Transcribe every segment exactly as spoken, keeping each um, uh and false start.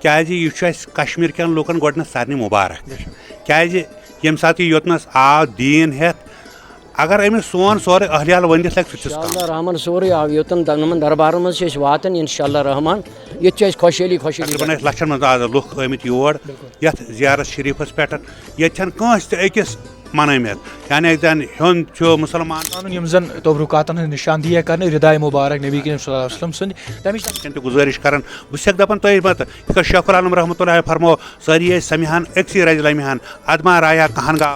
کیازِ یہِ چھُ اَسہِ کشمیٖر کٮ۪ن لوٗکن گۄڈٕنٮ۪تھ سارنٕے مُبارک۔ بے شک۔ کیازِ ییٚمہِ ساتہٕ یہِ یوٚتنَس آو دیٖن ہٮ۪تھ، اگر أمِس سون سورُے اہل عیال ؤنِتھ لگہِ، سُہ تہِ چھُس کم۔ رحمان سورُے آو یوٚتَن د-، یِمَن دربارَن منٛز چھِ أسۍ واتان، انشاءاللہ رحمان۔ ییٚتہِ چھِ اَسہِ خۄشحٲلی، خۄشحٲلی۔ تقریباً ٲسۍ لَچھَن منٛز آز لُکھ آمٕتۍ یور، بِلکُل۔ یَتھ زیارت شریٖفَس پٮ۪ٹھ۔ ییٚتہِ چھَنہٕ کٲنٛسہِ تہِ أکِس منٲومٕژ۔ یعنی زَن ہیوٚن چھُ مُسلمان۔ پَنُن یِم زَن تبرکاتَن ہٕنٛز نِشاندِہی کرنہٕ رِداے مُبارک نبی کریم صلی اللہ علیہ وسلم سٕنٛدِ، تَمِچ تہِ گُزٲرِش کران۔ بہٕ چھُسَکھ دَپان تۄہہِ مَتہٕ، یِتھ کٔنۍ شیخ العالم رحمتہ اللہ فرمو، سٲری ٲسۍ سَمِہان أکسٕے رَزِ لَمِہان، ادما رایا کہن گاو۔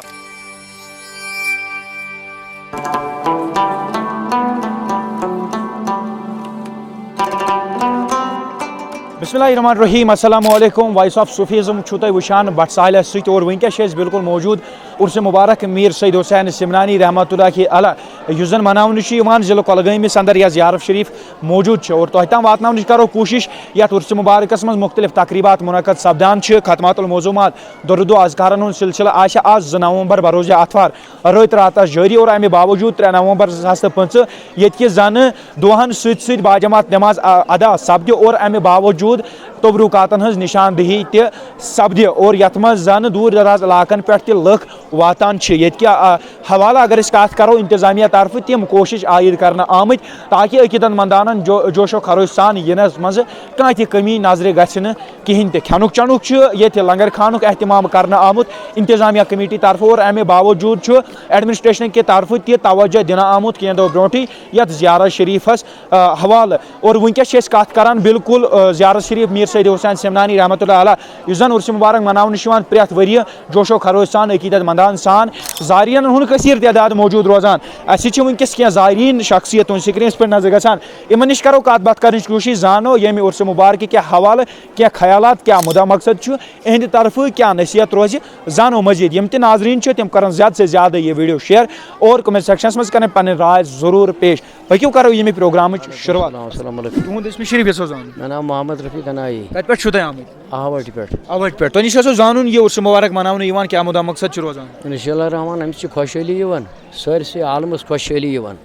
بسم اللہ الرحمن الرحیم، السلام علیکم۔ وائس آف صوفیزم چھُو تُہۍ وٕچھان بٹ ساحلَس سۭتۍ، اور وٕنکیٚس چھِ أسۍ بالکل موجود عرس مبارک میر سید حسین سمنانی رحمتہ اللہ علیہ، یُس زن مناونہٕ چھُ یِوان ضلع کۄلگٲمِس اندر، یَتھ زیارت شریف موجود چھِ، اور تۄہہِ تام واتناونٕچ کرو کوٗشش۔ یتھ عرس مبارکس منٛز مختلف تقریبات منعقد سپدان چھِ، ختمات المعظومات، درود و اذکارن ہُنٛد سلسلہٕ آسہِ آز زٕ نومبر بروز آتھوار رٲتۍ راتس جٲری، اور امہِ باوجود ترٛےٚ نومبر زٕ ساس تہٕ پٕنٛژٕہ، ییٚتہِ کہِ زنہٕ دۄہن سۭتۍ سۭتۍ باجماعت نماز، آ، ادا سپدِ، اور امہِ باوجود تبرکاتن ہٕنٛز نشاندہی تہِ سپدِ، اور یتھ منٛز زن دوٗر دراز علاقن پٮ۪ٹھ تہِ لُکھ واتان چھِ۔ ییٚتہِ کہِ، آ، حوالہٕ اگر أسۍ کتھ کرو، انتظامیہ طرفہٕ تِم کوٗشش عائد کرنہٕ آمٕتۍ، تاکہ عقیدت مندانن جو-، جوش و خروش سان یِنس منٛز کانٛہہ تہِ کمی نظرِ گژھِ نہٕ کِہینۍ تہِ۔ کھٮ۪نُک چٮ۪نُک چھُ ییٚتہِ لنگر خانُک اہتمام کرنہٕ آمُت انتظامیہ کمیٹی طرفہٕ، اور امہِ باوجود چھُ ایڈمنسٹریشن کہِ طرفہٕ تہِ توجہ دِنہٕ آمُت کینٛہہ دۄہ برونٛٹھٕے یتھ زیارت شریفس، آ، حوالہٕ۔ اور وٕنکیٚس چھِ أسۍ کتھ کران بالکل، آ، زیارت شریف میر سید حسین سمنانی رحمتہ اللہ علیہ، یُس زن عرس مبارک مناونہٕ چھُ یِوان پرٛٮ۪تھ ؤریہِ جوش و خروش سان، عقیدت مندان سان، زائرینن ہُنٛد کثیر تعداد موجود روزان۔ اسہِ چھِ وٕنکیٚس کینٛہہ زائرین شخصیت تُہنٛد سکرینس پٮ۪ٹھ نظر گژھان، یِمن نِش کرو کتھ باتھ کرنٕچ کوٗشش، زانو ییٚمہِ عرس مبارکہِ کہِ حوالہٕ کینٛہہ خیالات، کیٛاہ مُدا مقصد چھُ، اِہِنٛدِ طرفہٕ کیٛاہ نصیحت روزِ، زانو مزید۔ یِم تہِ ناظریٖن چھِ، تِم کرن زیادٕ سے زیادٕ یہِ ویڈیو شیئر اور comment sectionس منٛز کرن پنٕنۍ راے ضروٗر پیش۔ پٔکِو کرو ییٚمہِ پروگرامٕچ شروٗعات۔ السلام، السلام علیکم۔ تُہُنٛد اسمِ شریٖف یژھو زانُن۔ مےٚ ناو محمد رفیع گنایی۔ کتہِ پٮ۪ٹھ چھِو تُہۍ آمٕتۍ؟ آوٹہِ پٮ۪ٹھ۔ آوٹہِ پٮ۪ٹھ۔ تۄہہِ نِش یژھو زانُن، یہِ عرس مبارک مناونہٕ یِوان، کیٛاہ مُدا مقصد چھُ روزان؟ انشاءاللہ الرحمن، اَمہِ سۭتۍ چھِ خۄشحٲلی یِوان، سٲرسٕے عالمس خۄشحٲلی یِوان۔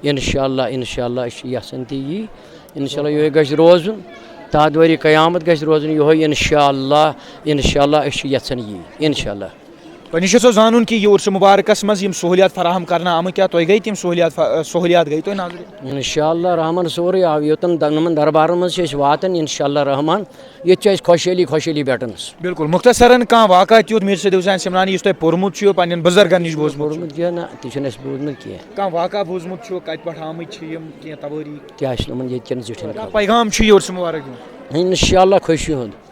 انشاءاللہ، انشاءاللہ، أسۍ چھِ یژھان تہِ یی۔ انشاءاللہ، یِہوٚے گژھِ روزُن۔ تادوٲری قیامت گژھِ روزُن یِہوٚے، انشاءاللہ، انشاءاللہ، أسۍ چھِ یژھان یی، انشاءاللہ۔ تۄہہِ نِش یژھو زانُن کہِ یہِ عرس مبارکس منٛز یِم سہولیات فراہم کرنہٕ آمٕتۍ، کیٛاہ تۄہہِ گٔے تِم سہولیات فا-، سہولیات گٔے تۄہہِ نظرِ؟ انشاءاللہ رحمان، سورُے آو یوٚتن د-، یِمن دربارن منٛز چھِ أسۍ واتان، انشاءاللہ رحمان، ییٚتہِ چھِ اَسہِ خۄشحٲلی، خۄشحٲلی بٮ۪ٹن۔ بالکل۔ مختصراً کانٛہہ واقعہ تیُتھ میر سید حسین سمنانی یُس تۄہہِ پوٚرمُت چھُ، پننٮ۪ن بُزرگن نِش بوٗزمُت چھُ؟ پوٚرمُت کینٛہہ نہ، تہِ چھُنہٕ اَسہِ بوٗزمُت کینٛہہ۔ کانٛہہ واقعہ بوٗزمُت چھُ، کتہِ پٮ۪ٹھ آمٕتۍ چھِ یِم، کینٛہہ توٲریٖخ؟ تہِ آسہِ نہٕ یِمن ییٚتہِ کٮ۪ن زِٹھٮ۪ن کیٛاہ خبر۔ پیغام چھُ یہِ عرس مبارک دیُن؟ انشاءاللہ خوشی ہُنٛد۔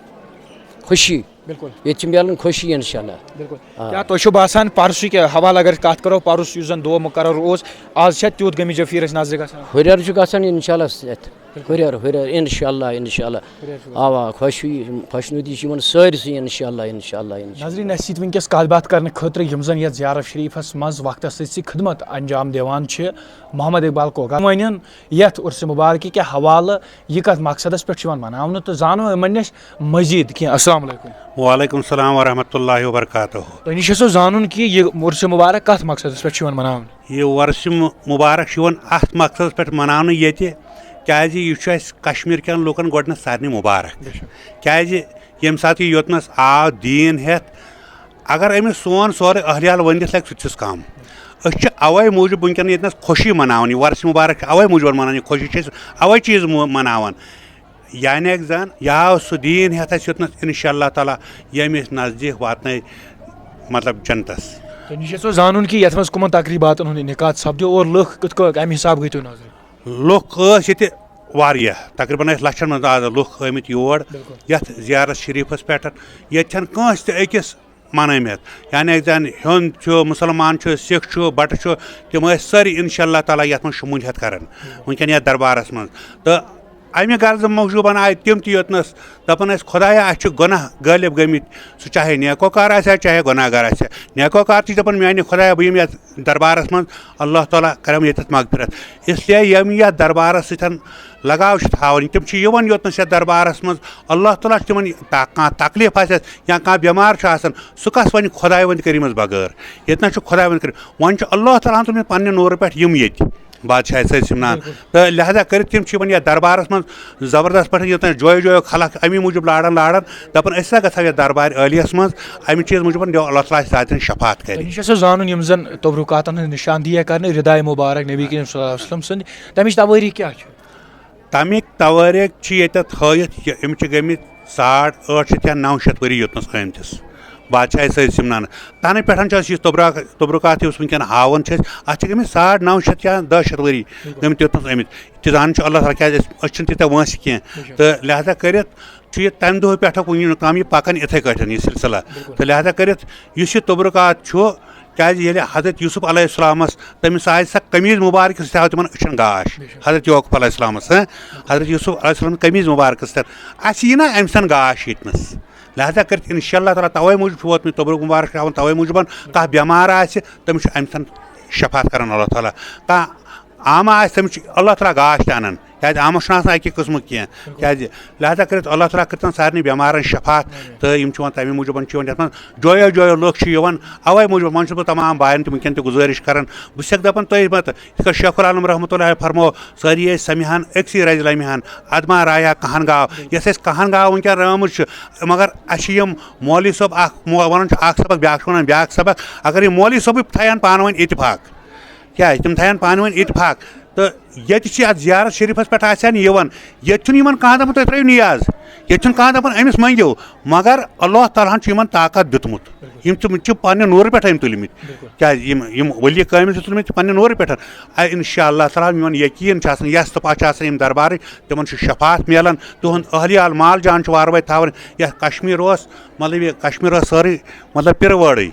خوشی۔ بالکل۔ ییٚتہِ چھِ میلان خوشی انشاءاللہ۔ بالکل۔ آ۔ کیٛاہ تۄہہِ چھُو باسان پرسُک حوالہٕ اگر أسۍ کتھ کرو، پرُس یُس زن دۄہ مقرر اوس، آز چھا تیُتھ غمِ جفیٖر اَسہِ نظرِ گژھان؟ ہُرٮ۪ر چھُ گژھان انشاءاللہ یتھ۔ بالکل۔ ہُرٮ۪ر، ہُرٮ۪ر، انشاءاللہ، انشاءاللہ۔ ہُرٮ۪ر چھُ گژھان۔ اوا، خوشی، خوشنودی چھِ یِمن سٲرسٕے انشاءاللہ، انشاءاللہ، انشاءاللہ۔ نظرِ نسیٖد وٕنکیٚس کتھ باتھ کرنہٕ خٲطرٕ یِم زن یتھ زیارت شریفس منٛز وقتس سۭتۍ سۭتۍ خدمت انجام دِوان چھِ، محمد اقبال کوکار۔ وۄنۍ یتھ عرس مبارکہِ کہِ حوالہٕ یہِ کتھ مقصدس پٮ۪ٹھ چھُ یِوان مناونہٕ تہٕ زانو یِمن نِش مزید کینٛہہ۔ السلام علیکم۔ وعلیکم السلام ورحمۃ اللہ وبرکاتہ۔ تۄہہِ نِش یژھو زانُن کہِ یہِ عرس مبارک کتھ مقصدس پٮ۪ٹھ چھُ یِوان مناونہٕ؟ یہِ عرس مبارک چھُ یِوان اتھ مقصدس پٮ۪ٹھ مناونہٕ ییٚتہِ، کیازِ یہِ چھُ اَسہِ کشمیٖر کٮ۪ن لُکن گۄڈٕنٮ۪تھ سارنٕے مبارک۔ بے شک۔ کیازِ ییٚمہِ ساتہٕ یہِ یوٚتنَس آو دیٖن ہٮ۪تھ، اگر أمِس سون سورُے اہل عیال ؤنِتھ لگہِ، سُہ تہِ چھُس کم۔ أسۍ چھِ اوے موٗجوٗب وٕنکیٚن ییٚتنَس خوشی مناوان، یہِ وۄرثہِ مُبارک چھِ اوے موٗجوٗب مناوان، یہِ خوشی چھِ أسۍ اوے چیٖز مو-، مناوان۔ یعنی اکھ زن یہِ آو سُہ دیٖن ہٮ۪تھ اَسہِ یوٚتنَس، انشاءاللہ تعالیٰ، ییٚمہِ أسۍ نزدیٖک واتنٲے، مطلب، جنتس۔ تۄہہِ نِش یژھو زانُن کہِ یتھ منٛز کٕمن تقریٖباتن ہُنٛد انعقاد سپدِ اور لُکھ کِتھ کٲٹھۍ، کمہِ حساب گٔے تُہۍ نظرِ؟ لُکھ ٲسۍ ییٚتہِ واریاہ، تقریباً ٲسۍ لچھن منٛز آز لُکھ آمٕتۍ یور، بالکل۔ یتھ زیارت شریفس پٮ۪ٹھ۔ ییٚتہِ چھنہٕ کٲنٛسہِ تہِ أکِس منٲومٕژ، یعنی زن ہیوٚن چھُ، مسلمان چھُ، سکھ چھُ، بٹہٕ چھُ، تِم ٲسۍ سٲری انشاءاللہ تعالیٰ یتھ منٛز شمولیت کران وٕنکیٚن یتھ دربارس منٛز۔ تہٕ امہِ غرضہٕ موٗجوٗبن آیہِ تِم تہِ یوٚتنس، دپان ٲسۍ، خدایا، اسہِ چھِ گۄناہ غٲلب گٔمٕتۍ، سُہ چاہے نیکوکار آسہِ ہا، چاہے گۄناہ گار آسہِ ہا۔ نیکوکار تہِ چھِ دپان، میانہِ خدایا، بہٕ یِمہٕ یتھ دربارس منٛز، اللہ تعالیٰ کرم ییٚتٮ۪تھ مغفرت۔ اس لیے یِم یتھ دربارس سۭتۍ لگاو چھِ تھاوان، تِم چھِ یِوان یوٚتنس یتھ دربارس منٛز، اللہ تعالیٰ چھُ تِمن تا-، کانٛہہ تکلیف آسٮ۪س یا کانٛہہ بٮ۪مار چھُ آسان، سُہ کس ونہِ خداوند کریمس بغٲر؟ ییٚتہِ نس چھُ خداوند کریم، وۄنۍ چھُ اللہ تعالیٰ ہن تُلمٕتۍ پننہِ نورٕ پٮ۪ٹھ یِم ییٚتہِ۔ بادشاہ سید سمنان۔ تہٕ لہذا کٔرِتھ تِم چھِ یِوان یَتھ دربارَس منٛز زبردست پٲٹھۍ یوٚتام جویو جویو خلق اَمی موٗجوٗب لاران لاران، دَپان أسۍ ہسا گژھو یَتھ دربارِ عٲلیَس منٛز، اَمہِ چیٖز موٗجوٗب دِوان اللہ تعالیٰ اَسہِ ذاتٮ۪ن شفاعت کَرِ۔ تۄہہِ نِش ٲسوٕ زانُن یِم زَن تبرکاتَن ہٕنٛز نِشاندہی کرنہٕ، رداے مبارک نبی کریم صلی اللہ علیہ وسلم سٕنٛدِ، تَمِچ توٲریٖخ کیٛاہ چھِ؟ تَمِکۍ توٲریٖخ چھِ ییٚتٮ۪تھ ہٲیِتھ، یہِ، یِم چھِ گٔمٕتۍ ساڑ ٲٹھ شیٚتھ یا نَو شیٚتھ ؤری یوٚتنَس آمتِس بادشاہ سید سمنانَس۔ تَنہٕ پٮ۪ٹھ چھِ أسۍ یہِ تبرک-، تبرکات یُس وٕنکٮ۪ن ہاوان چھِ أسۍ، اَتھ چھِ گٔمٕتۍ ساڑ نَو شیٚتھ یا دَہ شیٚتھ ؤری گٔمٕتۍ یوٚتنَس آمٕتۍ۔ تہِ زانان چھُ اللہ تعالیٰ، کیٛازِ أسۍ، أسۍ چھِنہٕ تیٖتیٛاہ وٲنٛسہِ کینٛہہ۔ تہٕ لہذا کٔرِتھ چھُ یہِ تَمہِ دۄہ پٮ۪ٹھ وٕنیُک تام یہِ پَکان یِتھَے کٲٹھۍ یہِ سلسلہ۔ تہٕ لہذا کٔرِتھ یُس یہِ تبرکات چھُ، کیٛازِ ییٚلہِ حضرت یوسف علیہ السلامَس تٔمِس آیہِ سۄ قمیٖض مُبارک سۭتۍ آو تِمَن أچھَن گاش، حضرت یعقوب علیہ السلامَس، ہاں؟ حضرت یوسف علیہ السلام قمیٖض مُبارکَس سۭتۍ، اَسہِ یی نہ اَمہِ سۭتۍ گاش ییٚتہِ نَس۔ لہذا کٔرِتھ اِنشاء اللہ تعالیٰ تَوَے موٗجوٗب چھُ ووتمُت تبرک مُبارک تھاوان، تَوَے موٗجوٗبَن کانٛہہ بٮ۪مار آسہِ، تٔمِس چھُ اَمہِ سۭتۍ شفاعت کَران اللہ تعالیٰ۔ کانٛہہ عامہ آسہِ، تٔمِس چھُ اللہ تعالیٰ گاش تہِ اَنان، کیٛازِ عامَس چھُنہٕ آسان اَکہِ قٕسمُک کینٛہہ۔ کیٛازِ؟ لہذا کٔرِتھ اللہ تعالیٰ کٔرِتھ سارنٕے بٮ۪مارَن شفاعت۔ تہٕ یِم چھِ وَنان تَمے موٗجوٗبَن چھِ یِوان یَتھ منٛز جویو جویو لُکھ چھِ یِوان، اَوَے موٗجوٗب وۄنۍ چھُس بہٕ تمام بایَن تہِ وٕنکٮ۪ن تہِ گُزٲرِش کَران، بہٕ چھُسَکھ دَپان تۄہہِ مہ تہٕ یِتھ کٔنۍ شیخ العالم رحمتہ اللہ فرمو، سٲری ٲسۍ سَمِہان أکسٕے رَزِ لَمِہان، اَدٕ ما رایا کہن گاو، یۄس اَسہِ کہن گاو وٕنکٮ۪ن رٲمٕژ چھِ، مگر اَسہِ چھِ یِم مولوی صٲب اَکھ مو-، وَنان چھِ اَکھ سبق، بیٛاکھ چھِ وَنان بیٛاکھ سبق، اگر یِم مولوی صٲبٕے تھاوہَن پانہٕ ؤنۍ اتفاق، کیٛازِ تِم تھاوہَن پانہٕ ؤنۍ اتفاق۔ تہٕ ییٚتہِ چھِ اَتھ زیارت شریٖفَس پٮ۪ٹھ آسان یِوان، ییٚتہِ چھُنہٕ یِمَن کانٛہہ دَپان تُہۍ ترٛٲیِو نیاز، ییٚتہِ چھُنہٕ کانٛہہ دَپان أمِس مٔنٛگِو، مگر اللہ تعالیٰ ہَن چھُ یِمَن طاقت دیُتمُت۔ یِم تِم چھِ پننہِ نوٗرٕ پٮ۪ٹھ أمۍ تُلمٕتۍ۔ کیٛازِ یِم، یِم ؤلی کٲمِل چھِ تُلمٕتۍ پننہِ نوٗرٕ پٮ۪ٹھ۔ آ، اِنشاء اللہ تعالیٰ یِمَن یقیٖن چھُ آسان، یَس تہٕ پَتہٕ چھِ آسان یِم دربارٕکۍ، تِمَن چھُ شفاعت میلان، تِہُنٛد اہل عیال مال جان چھُ وارٕ وَتہِ تھاوان۔ یَتھ کشمیٖر اوس، مطلب یہِ کشمیٖر ٲس سٲرٕے، مطلب پِرٕ وٲرٕے۔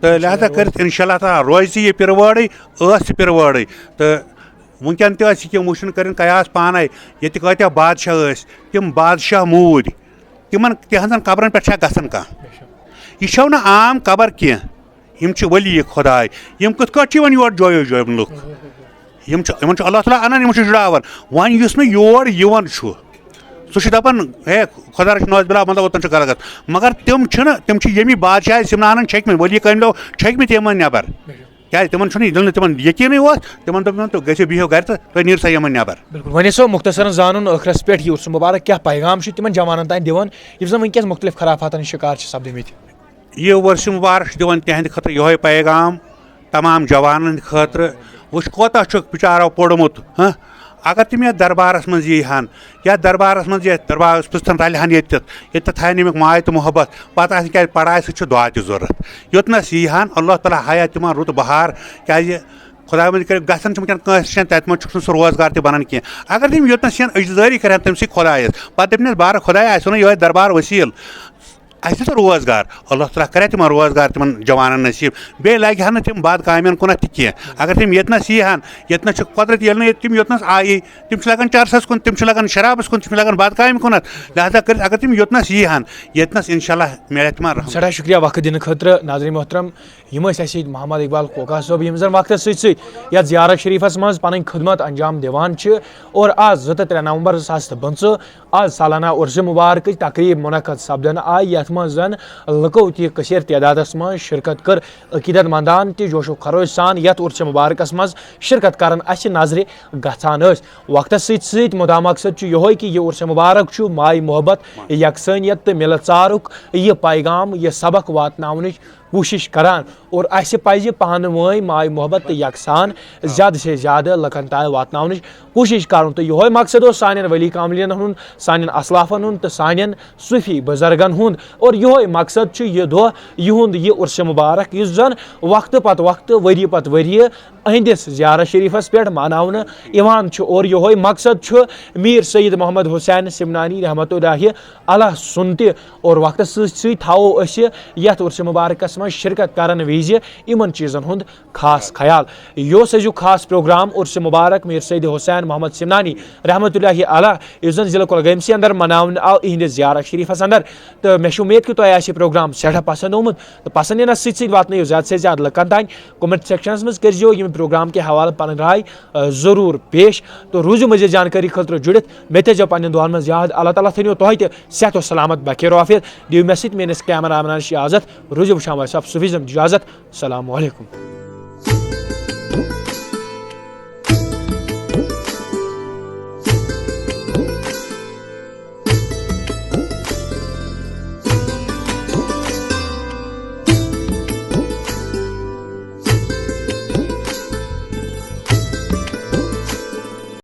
تہٕ لہذا کٔرِتھ اِنشاء اللہ تعالیٰ روزِ یہِ پِرٕ وٲرٕے، ٲس تہِ پِرٕ وٲرٕے۔ تہٕ وٕنکٮ۪ن تہِ ٲسۍ یہِ کینٛہہ وٕچھُن کٔرِنۍ قیاس پانَے، ییٚتہِ کۭتیٛاہ بادشاہ ٲسۍ، تِم بادشاہ موٗدۍ، تِمَن تِہنٛزَن قبرَن پٮ۪ٹھ چھا گژھان کانٛہہ؟ یہِ چھَو نہٕ عام قبر کینٛہہ، یِم چھِ ؤلی خۄداے۔ یِم کِتھ کٲٹھۍ چھِ یِوان یور جویو جویو لُکھ؟ یِم چھِ، یِمَن چھُ اللہ تعالیٰ اَنان، یِمَن چھُ جُڑاوان۔ وۄنۍ یُس نہٕ یور یِوان چھُ، سُہ چھُ دَپان، ہے، خۄدا رٔچھِن نعوذ باللہ، مطلب، اوٚتَن چھُ غلط۔ مگر تِم چھِنہٕ، تِم چھِ ییٚمی بادشاہ سِمنانَن چھٔکمٕتۍ، ؤلی کٲمِلو چھٔکمٕتۍ یِمَن نٮ۪بر۔ کیٛازِ تِمَن چھُنہٕ، ییٚلہِ نہٕ تِمَن یقیٖنٕے اوس، تِمَن دوٚپ یِمَن، "تُہۍ گٔژھِو، بِہِو گَرِ تہٕ تُہۍ نیٖرِو سا یِمَن نٮ۪بر۔" بِلکُل۔ وۄنۍ ٲسو مُختصرن زانُن ٲخرس پٮ۪ٹھ یہِ عرس مُبارک کیٛاہ پیغام چھُ تِمَن جوانَن تام دِوان، یِم زَن وٕنکیٚس مُختٔلِف خرافاتَن ہٕنٛدۍ شِکار چھِ سپدٕمٕتۍ۔ یہِ عرس مُبارک چھُ دِوان تِہنٛدِ خٲطرٕ یِہوٚے پیغام، تمام جوانَن ہٕنٛدِ خٲطرٕ۔ وٕچھ، کوتاہ چھُکھ بِچارو پوٚرمُت، ہہ؟ اگر تِم یَتھ دربارَس منٛز یی ہَن، یَتھ دربارَس منٛز یَتھ دربارَس پِستَن رَلہِ ہَن ییٚتٮ۪تھ، ییٚتٮ۪تھ تھایَن اَمیُک ماے تہٕ محبت، پَتہٕ آسہِ، کیٛازِ پَڑھایہِ سۭتۍ چھُ دُعا تہِ ضوٚرَتھ۔ یوٚتنَس یی ہَن، اللہ تعالیٰ ہایا تِمَن رُت بہار، کیٛازِ خۄداوند کٔرِتھ گژھن چھِ وٕنکیٚن کٲنٛسہِ نِش، تَتہِ منٛز چھُکھ نہٕ سُہ روزگار تہِ بَنان کینٛہہ۔ اگر تِم یوٚتنَس یِن عٲجزٲری کَرن تٔمۍ سٕے خۄدایَس، پَتہٕ دَپہِ نَس، بارٕ خۄدایا، اَسہِ اوٚن یِہوٚے دربار وسیٖل، اَسہِ دِ تہٕ روزگار۔ اللہ تعالیٰ کَرِ تِمَن روزگار، تِمَن جوانَن نصیٖب۔ بیٚیہِ لَگہِ ہَن نہٕ تِم بد کامٮ۪ن کُنَتھ تہِ کینٛہہ۔ اگر تِم ییٚتنَس یی ہَن، ییٚتنَس چھِ قۄدرت، ییٚلہِ نہٕ ییٚتہِ تِم یوٚتنَس آیی، تِم چھِ لَگان چرسَس کُن، تِم چھِ لَگان شرابَس کُن، تِم چھِ لَگان بد کامہِ کُنَتھ۔ لہذا کٔرِتھ اگر تِم یوٚتنَس یی ہَن، ییٚتنَس اِنشاء اللہ میلہِ تِمَن رحمت۔ سٮ۪ٹھاہ شُکریہ وقت دِنہٕ خٲطرٕ، ناظریٖن محترم۔ یِم ٲسۍ اَسہِ سۭتۍ محمد اقبال کھوکھا صٲب، یِم زَن وقتَس سۭتۍ سۭتۍ یَتھ زیارت شریٖفَس منٛز پَنٕنۍ خدمت انجام دِوان چھِ۔ اور آز زٕ تہٕ ترٛےٚ نومبر زٕ ساس تہٕ پٕنٛژٕہ، آز سالانہ عرس مبارکٕچ تقریٖب منعقد سپدن آیہِ، یَتھ منٛز زَن لُکو تہِ کثیر تعدادَس منٛز شرکت کٔر۔ عقیدت مندان تہِ جوش و خروش سان یَتھ عرس مبارکَس منٛز شرکت کرن اَسہِ نظرِ گژھان ٲسۍ۔ وقتَس سۭتۍ سۭتۍ مُدا مقصد چھُ یِہوٚے کہِ یہِ عرس مبارک چھُ ماے محبت، یکسٲنیت تہٕ مِلہٕ ژارُک یہِ پیغام، یہِ سبق واتناونٕچ کوٗشِش کران۔ اور اَسہِ پَزِ پانہٕ وٲنۍ ماے محبت تہٕ یکسان زیادٕ سے زیادٕ لُکن تام واتناونٕچ کوٗشِش کرُن۔ تہٕ یِہوٚے مقصد اوس سانٮ۪ن ؤلی کاملین ہُنٛد، سانٮ۪ن اسلافن ہُنٛد تہٕ سانٮ۪ن صوٗفی بُزرگن ہُنٛد۔ اور یِہوٚے مقصد چھُ یہِ دۄہ، یِہُنٛد یہِ عرس مبارک، یُس زن وقتہٕ پتہٕ وقتہٕ، ؤری پتہٕ ؤری أہنٛدِس زیارت شریٖفس پٮ۪ٹھ مناونہٕ یِوان چھُ۔ اور یِہوٚے مقصد چھُ میر سید محمد حسین سمنانی رحمتہ اللہ علیہ سُنٛد تہِ۔ اور وقتس سۭتۍ سۭتۍ تھاوو أسۍ یتھ عرس مبارکس منٛز شرکت کرن وِزِ یِمن چیٖزن ہُنٛد خاص خیال۔ یہِ اوس أزیُک خاص پروگرام عرس مبارک میر سید حسین محمد سمنانی رحمتہ اللہ علیہ، یُس زن ضلع کۄلگٲمۍ سٕے اندر مناونہٕ آو، اِہنٛدِس زیارت شریٖفس اندر۔ تہٕ مےٚ چھِ اُمید کہِ تۄہہِ آسہِ یہِ پروگرام سٮ۪ٹھاہ پسنٛد آمُت۔ تہٕ پسنٛد یِنس سۭتۍ سۭتۍ واتنٲیِو زیادٕ سے زیادٕ لُکن تام۔ Comment sectionس منٛز کٔرۍزیو ییٚمہِ پروگرام کہِ حوالہٕ پنٕنۍ راے، آ، ضروٗر پیش۔ تہٕ روٗزِو مزید جانکٲری خٲطرٕ جُڑِتھ۔ مےٚ تھٲیزیو پننٮ۪ن دُعن منٛز یاد۔ اللہ تعالیٰ تھٲینو تۄہہِ تہِ صحت و سلامت بخیر و عافیت۔ دِیِو مےٚ سۭتۍ میٲنِس camera manس اجازت۔ روٗزِو وٕچھان وائس آف صوفیزم۔ اجازت۔ السلام علیکم۔